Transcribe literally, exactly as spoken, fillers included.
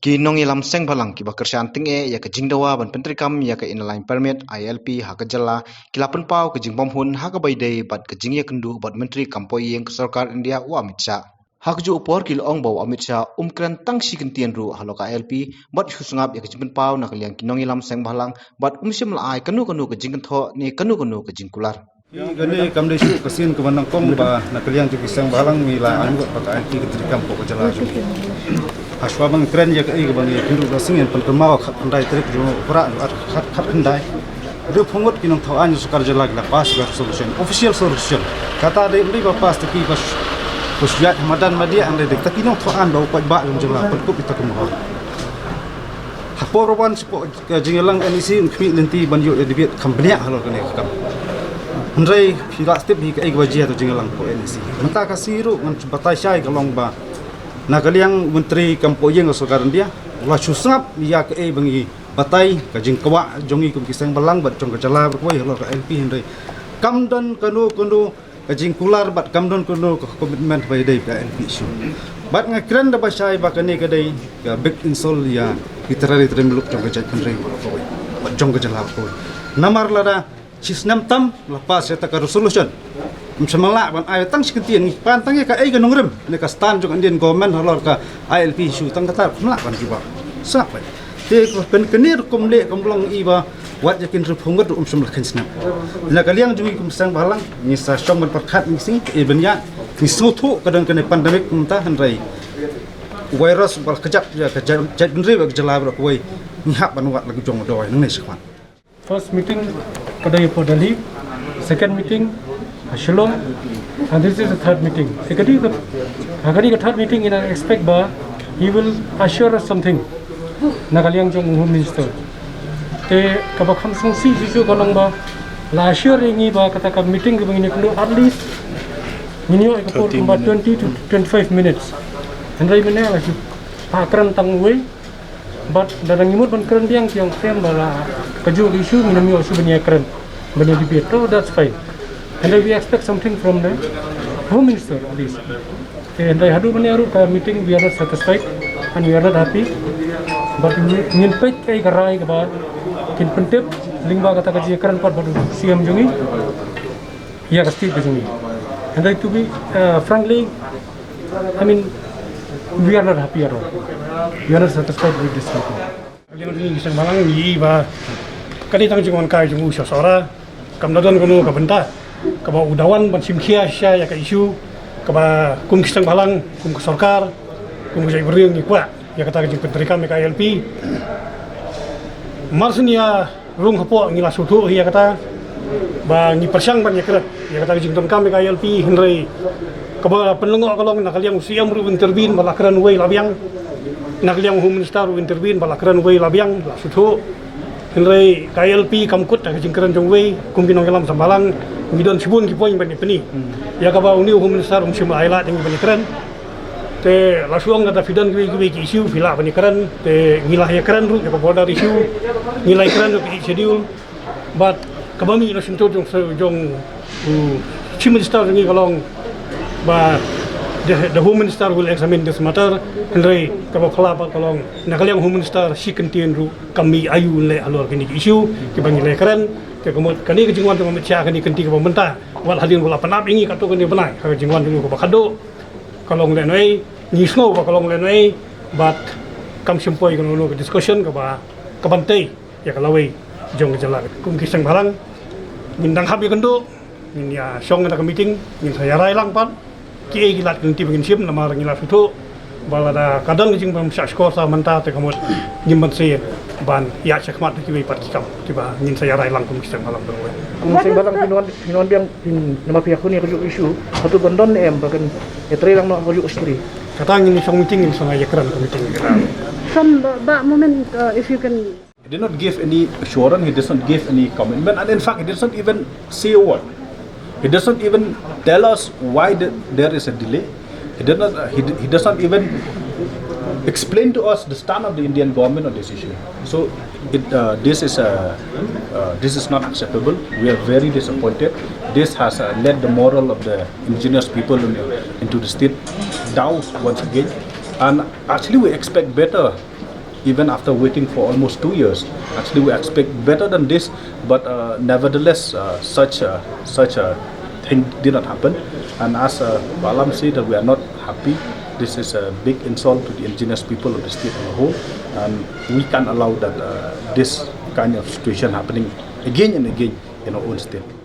Ki nongïalam seng bhalang kiba kyrshan tyngeh ïa ka jingdawa ban pyntreikam ïa ka Inner Line Permit, I L P, ha ka jylla, ki la pynpaw ka jingbymhun ha kaba ïadei bad ka jingïakynduh bad Myntri kam poh ïing ka sorkar India u Amit Shah. Ha kajuh u por ki la ong ba u Amit Shah um kren tang shi kyntien ruh halor ka I L P bad shu sngap ïa ka jingpynpaw na ka liang ki nongïalam seng bhalang bad um shym la ai kano kano ka jingkynthoh ne kano kano ka jingkular. Kane kam dei shuh ka sien kaba nyngkong ba na ka liang jong ki seng bhalang ngi la ai ngut ba ka I L P ka treikam hapoh ka jylla jong ngi. Hashwa ban kren ïa kaei kaba ngi ïakynduh ka sngi, pynrem ha ka khatkhyndai tarik jong u Prah, khat, khatkhyndai. Hynriewphew ngut ki nongthaw aiñ sorkar jylla ki la pass ka resolution, official resolution. Kata dei, ym dei ba pass da ki ba sh-, ba shu ïaid ha madan madiah, hynrei dei da ki nongthaw aiñ ba u paidbah jong jylla pynkup ïa kita ki mohor. Hapoh ruh ban shapoh ka jingïalang N E C un khmih lynti ban ïoh ïa debate kham bniah halor kane ka kam. Hynrei phi lah tip hi kaei kaba jia ha ka jingïalang hapoh N E C. Mynta ka sngi ruh ngan batai shai ka long ba na ka liang u Myntri kam poh ïing ka sorkar India u la shu sngap ïa kaei ba ngi batai, ka jingkwah jong ngi kum ki seng bhalang bad jong ka jylla baroh kawei halor ka I L P, hynrei kam don kano kano ka jingkular bad kam don kano ka commitment ba ïadei bad ka I L P issue. Bad nga kren da ba shai ba kane ka dei ka big insult ïa ki trai trai muluk jong ka jaitbynriew baroh kawei bad jong ka jylla baroh kawei. Namar lada shi snem tam la pass ïa kata ka resolution, ym shym la lah ban ai tang shi kyntien, ngi pan tang ïa kaei ka nongrim ne ka stand jong Indian government halor ka I L P issue, tang kata ruh ym lah ban jubab. Sngap bha. Te kane ruh kum leh kum long i ba wat ïa ki hynriewphew ngut ruh ym shym la kheiñ snem. Na ka liang jong ngi kum seng bhalang ngi sa shong ban pyrkhat, ngi sngew, eh, ban ïa ngi sngewthuh ka don kane pandemic mynta, hynrei virus ba la kjap ïa ka jait, jaitbynriew, ka jylla baroh kawei, ngi hap ban wad la ka jong u dawai nangne shakhmat. First meeting ka dei hapoh Delhi, second meeting ha Shillong, and this is the third meeting. Te ka dei ka, ha ka dei ka third meeting, ngi nang expect ba he will assure us something na ka liang jong u Home Minister. Te kaba kham sngewsih shisha ka long ba la assure ïa ngi ba kata ka meeting kaba ngin ïakynduh at least ngin ïoh ïa ka por kumba twenty to twenty-five minutes. Hynrei mynne la shu phah kren tang uwei. But lada ngi mut ban kren biang, ki ong shem ba la kajuh ka issue ngin ym ïoh shuh ban ïakren, ban ïa debate. So that's fine. And then we expect something from the Home Minister at least. Okay, and then haduh mynne ruh ka meeting, we are not satisfied and we are not happy. But ngi, ngin peit kaei ka rai kaba kin pyntip lyngba kata ka jingïakren pat bad u C M jong ngi ïa ka state ka jong ngi. And then to be, uh, frankly, I mean, we are not happy at all. We are not satisfied with this meeting. Ka liang jong ngi ki seng bhalang ngi i ba ka dei tang jingwan kai jong u Sohra, kam da don kano ka bynta kaba u da wan ban shim khia shisha ïa ka issue kaba kum ki seng bhalang, kum ka sorkar, kum ka jaitbynriew ngi kwah ïa kata ka jingpyntreikam ïa ka I L P. Mar shen ïa rung hapoh ngi la sngewthuh ïa kata ba ngi pyrshang ban ïakren ïa kata ka jingdonkam ïa ka I L P, hynrei kaba pynlyngngoh ka long na ka liang u C M ruh u intervene ba la kren uwei la biang, na ka liang u Home Minister ruh u intervene ba la kren uwei la biang, la sngewthuh. Hynrei ka I L P kam kut ha ka jingkren jong uwei, kum ki nongïalam seng bhalang ngi don shibun ki point ban ïa pyni. Ïa kaba une u Home Minister um shym la ai lad ïa ngi ban ïakren. Te la shu ong lada phi don kiwei kiwei ki issue phi lah ban ïakren, te ngi la ïakren ruh ïa ka border issue, ngi la ïakren ruh ka Eighth Schedule. But kaba mih na shyntur jong, jong u Chief Minister jong ngi ka long ba the, the Home Minister will examine this matter. Hynrei kaba phylla pat ka long na ka liang Home Minister shi kyntien ruh kam mih aïu leh halor kine ki issue kiba ngi la ïakren. Te ka mut kane ka jingwan jong u Amit Shah kane ka kynti kaba mynta, wat hadien ba la pynap ïa ngi katto katne bnai, ka jingwan jong u kaba khadduh ka long lehnohei, ngi sngew ba ka long lehnohei, but kam shym poi kano kano ka discussion kaba, ka ban tei ïa ka lawei jong ka jylla. Kum ki seng bhalang ngin dang hap ïakynduh, ngin ïa shong ha ka meeting, ngin sa ïa rai lang pat kiei ki lad ki lynti ba ngin shim, namar ngi la sngewthuh ba lada ka don ka jingbym shah shkor sa mynta te ka mut ngim banse ban ïa shakhmat da kiwei pat ki kam kiba ngin sa ïa rai lang kum ki seng bhalang. Kum ki seng bhalang phin wan, phin wan biang, phin, namar phi ïakhun ïa kajuh ka issue, hato kan don ne em ba kan ïatrei lang noh ha kajuh ka shatri? Kata ngin shong meeting, ngin sa ïakren ha ka meeting. From the, that moment, uh, if you can He did not give any assurance, he does not give any commitment, and in fact, he does not even say a word. He does not even tell us why the, there is a delay. He did not, uh, he, d- he does not even explain to us the stand of the Indian government on this issue. So, it, uh, this is a, uh, this is not acceptable. We are very disappointed. This has, uh, led the moral of the indigenous people in, into the state down once again. And actually, we expect better Even after waiting for almost two years, actually we expect better than this, but uh, nevertheless, uh, such uh, such a thing did not happen. And as uh, Bah Lam said, that we are not happy. This is a big insult to the indigenous people of the state on the whole, and we can't allow that uh, this kind of situation happening again and again in our own state.